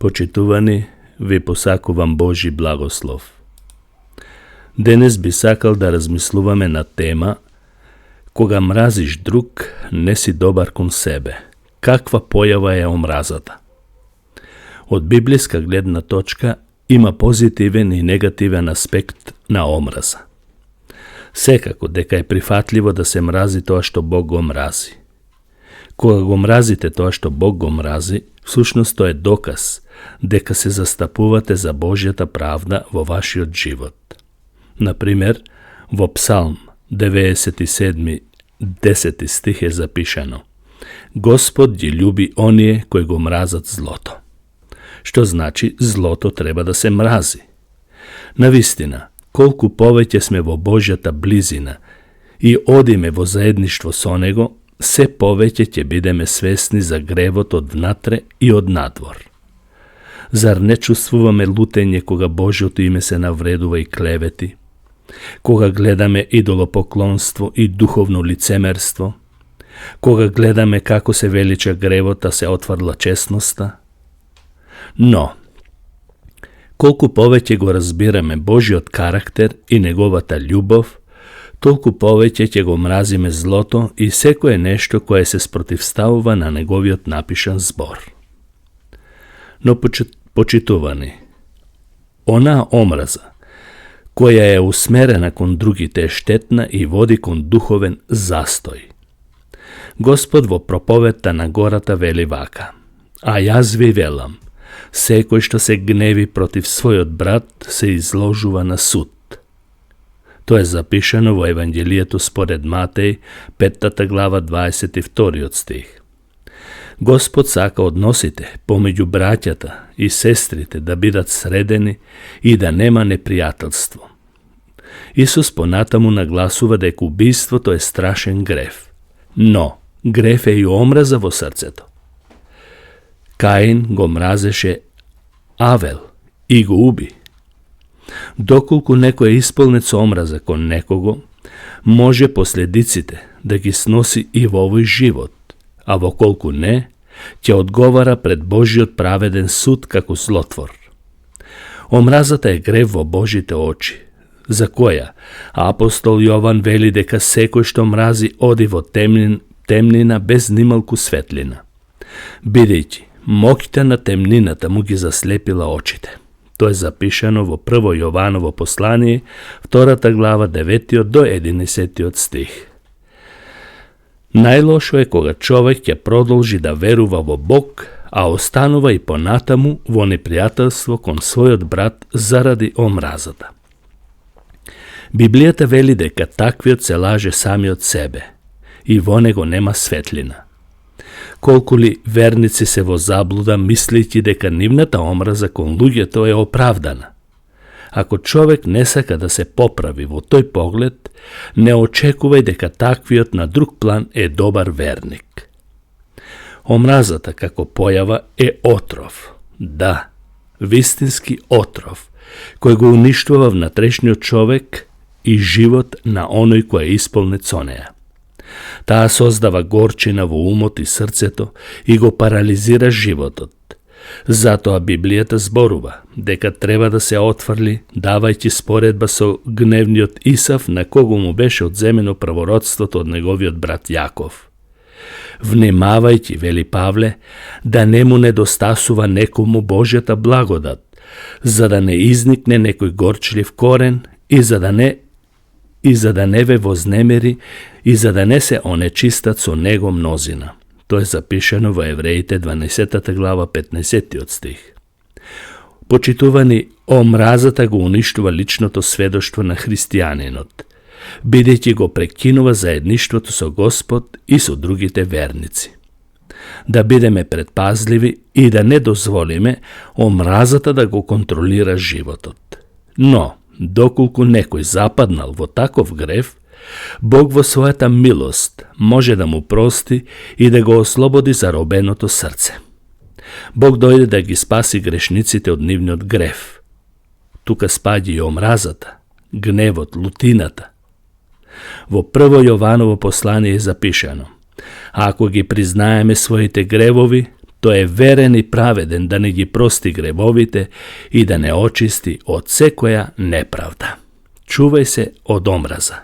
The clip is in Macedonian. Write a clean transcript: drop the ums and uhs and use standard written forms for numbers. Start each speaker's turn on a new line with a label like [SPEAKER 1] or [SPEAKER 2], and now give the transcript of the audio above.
[SPEAKER 1] Почитувани, ви посакувам Божи благослов. Денес би сакал да размислуваме на тема кога мразиш друг, не си добар кон себе. Каква појава е омразата? Од библиска гледна точка има позитивен и негативен аспект на омраза. Секако дека е прифатливо да се мрази тоа што Бог го мрази. Кога го мразите тоа што Бог го мрази, всушност тоа е доказ дека се застапувате за Божјата правда во вашиот живот. Например, во Псалм 97, 10 стих е запишано: Господ ги љуби оние кои го мразат злото. Што значи злото треба да се мрази. Навистина, колку повеќе сме во Божјата близина и одиме во заедништво со Него, се повеќе ќе бидеме свесни за гревот од внатре и од надвор. Зар не чувствуваме лутење кога Божјото име се навредува и клевети? Кога гледаме идолопоклонство и духовно лицемерство? Кога гледаме како се велича гревот, а се отврла честноста? Но, колку повеќе го разбираме Божиот карактер и неговата љубов, толку повеќе ќе го мразиме злото и секое нешто кое се спротивставува на неговиот напишан збор. Но почитувани, онаа омраза, која е усмерена кон другите, е штетна и води кон духовен застој. Господ во проповедта на гората вели вака: А јас ви велам, секој што се гневи против својот брат се изложува на суд. Тоа е запишано во Евангелието според Матеј, 5 глава, 22 стих. Господ сака односите помеѓу браќата и сестрите да бидат средени и да нема непријателство. Исус понатаму нагласува дека убиството е страшен грев, но грев е и омраза во срцето. Каин го мразеше Авел и го уби. Доколку некој е исполнет со омраза кон некого, може последиците да ги сноси и во овој живот, а во колку не, ќе одговара пред Божиот праведен суд како злотвор. Омразата е грев во Божите очи, за која апостол Јован вели дека секој што мрази оди во темнина без нималку светлина, бидејќи моќта на темнината му ги заслепила очите. Тоа е запишано во Прво Јованово послание, 2 глава, 9 до 11 стих. Најлошо е кога човек ќе продолжи да верува во Бог, а останува и понатаму во непријателство кон својот брат заради омразата. Библијата вели дека таквиот се лаже самиот себе и во него нема светлина. Колку ли верници се во заблуда, мислејќи дека нивната омраза кон луѓето е оправдана. Ако човек не сака да се поправи во тој поглед, не очекувај дека таквиот на друг план е добар верник. Омразата како појава е отров. Да, вистински отров, кој го уништува внатрешниот човек и живот на оној кој е исполнет со неа. Таа создава горчина во умот и срцето и го парализира животот. Затоа Библијата зборува дека треба да се отфрли, давајќи споредба со гневниот Исав, на кого му беше одземено правородството од неговиот брат Јаков. Внимавајќи, вели Павле, да не му недостасува некому Божјата благодат, за да не изникне некој горчлив корен и за да не ве вознемери и за да не се онечистат со него мнозина. Тоа е запишано во Евреите 12 глава 15 стих. Почитувани, омразата го уништува личното сведоштво на христијанинот, бидејќи го прекинува заедништвото со Господ и со другите верници. Да бидеме предпазливи и да не дозволиме омразата да го контролира животот. Но, доколку некој западнал во таков грев, Бог во својата милост може да му прости и да го ослободи заробеното срце. Бог дојде да ги спаси грешниците од нивниот грев. Тука спаѓа и омразата, гневот, лутината. Во Прво Јованово послание е запишано: А ако ги признаеме своите гревови, to je veren i praveden da ne gi prosti grevovite i da ne očisti od sekoja nepravda. Čuvaj se od omraza.